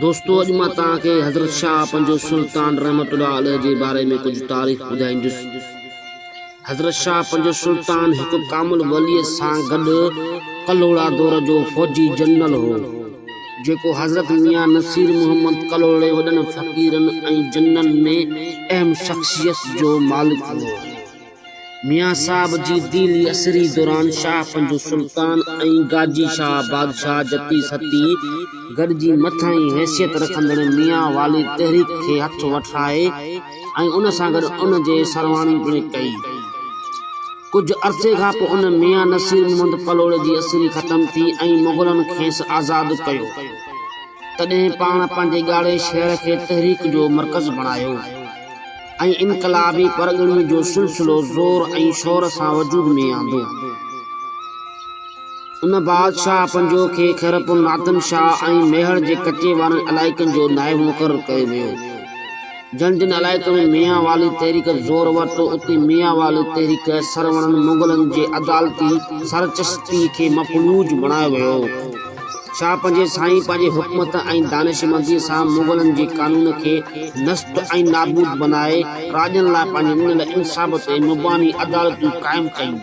دوستو اڄ مان توهان کي حضرت شاهه پنجو سلطان رحمة الله عليه جي باري ۾ ڪجهه تاريخ ٻڌائيندس. حضرت شاهه پنجو سلطان هڪ ڪامل وليء سان گڏ ڪلهوڙا دور جو فوجي جنرل هو، جيڪو حضرت ميان نصير محمد ڪلهوڙي وڏن فقيرن ۽ جنرلن ۾ اهم شخصيت جو مالڪ هو. ميان صاحب جي ديني اسري دوران شاهه پنجو سلطان ۽ گاجي شاهه بادشاهه جتي ستي گڏجي مٿانهين حيثيت رکندڙ ميان والي تحريڪ کي هٿ وٺرائي ۽ ان سان گڏ ان جي سرواڻي پڻ ڪئي. ڪجهه عرصي کان پوء ان ميان نصير محمد ڪلهوڙي جي اسري ختم ٿي ۽ مغلن کيس آزاد ڪيو. تڏهن پاڻ پنهنجي ڳاڙهي شهر کي تحريڪ جو مرڪز بڻايو. ۽ انقلابي پرڳڻي جو سلسلو زور ۽ شور سان وجود ۾ آندو. ان بعد شاهه پنجو کي خيرپور ناٿن شاهه ۽ ميهڙ جي ڪچي وارن علائقن جو نائب مقرر ڪيو ويو. جن جن علائقن ۾ ميان والي تحريڪ زور ورتو، اتي ميان والي تحريڪ سروڻن مغلن جي عدالتي سرچشتي کي مفلوج بڻايو ويو. شاهه پنهنجي سائين پنهنجي حڪمت ۽ دانشمنديء سان مغلن جي قانون کي نست ۽ نابود بنائي راڄن لاء پنهنجي ڏنل انصاف تي مباني عدالتون قائم ڪيون.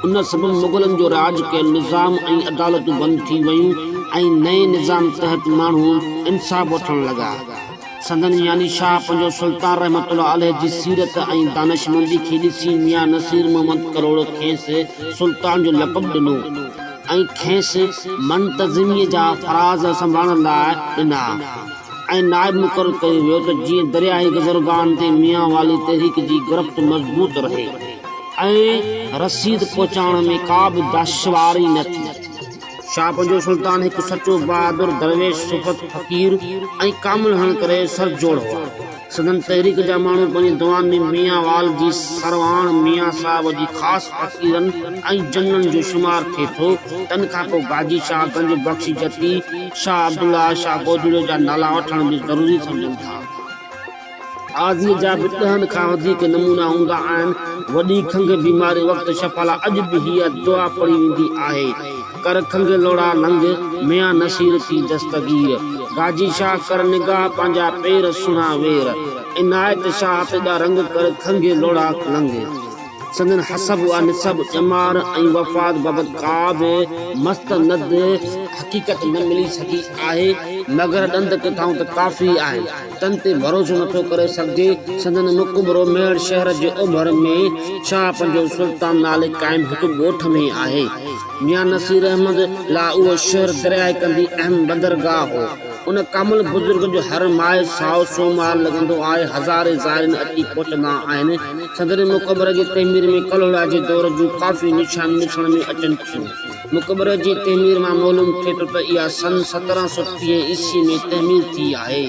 ان سبب مغلن جو راڄ ڪيل نظام ۽ عدالتون بند ٿي ويون ۽ نئين نظام تحت ماڻهو انصاف وٺڻ لڳا. سندن يعني شاهه پنجو سلطان رحمة الله عليه جي سيرت ۽ دانشمندي کي ڏسي ميان نصير محمد ڪلهوڙو کيس سلطان جو لقب ڏنو. ۽ کيس منتظميء جا فرائض سنڀالڻ لاء ڏنا ۽ نائب مقرر ڪيو ويو ته جيئن درياهي گذرگاهن تي ميان والي تحريڪ جي گرفت مضبوط رهي ۽ رسيد پهچائڻ ۾ ڪا به دشواري نه ٿئي. شاهه پنجو سلطان هڪ سچو بهادر درويش صفت فقير ۽ ڪامل هئڻ ڪري سرجوڙ هئا. سندن تحريڪ جا ماڻهو پنهنجي دعائن ۾ ميان وال جي سرواڻ ميان صاحب جي خاص فقيرن ۽ جنن جو شمار ٿئي ٿو. تن کان پوء گاجي شاهه، گنج بخش جتي، شاهه عبدالله، شاهه گودڙيو جا نالا وٺڻ به ضروري سمجهن ٿا. آزيء جا به ڏهن کان وڌيڪ نمونا هوندا آهن. وڏي کنگهه بيماري وقت شفا لاء اڄ به هيء دعا پڙهي ويندي آهي. ڪر کنگهه لوڙها لنگهه، ميان نصير ٿي دستگير. گاجي شاهه ڪر نگاهه، پنهنجا پير سهڻا وير. عنايت شاهه تيڏا رنگ ڪر کنگهه لوڙها لنگهه. سندن حسب و نسب، ڄمار ۽ وفات بابت ڪا به مستند حقيقت نه ملي سگهي آهي، مگر ڏند ڪٿائون ته ڪافي آهن، تن تي ڀروسو نٿو ڪري سگهجي. سندن مقبرو ميهڙ شهر جي اوڀر ۾ شاهه پنجو سلطان نالي قائم هڪ ڳوٺ ۾ آهي. ميان نصير احمد لاء اهو شهر درياهه ڪنڌي اهم بندرگاهه هو. ان ڪامل بزرگ جو هر ماهه سائو سومار لڳندو آهي، هزارين زائرين اچي پهچندا آهن. سندن مقبري جي تعمير ۾ ڪلهوڙا جي دور جون ڪافي نشانيون ڏسڻ ۾ اچن ٿيون. مقبري جي تعمير مان معلوم ٿئي ٿو ته اها سن 1730 عيسوي ۾ تعمير ٿي آهي.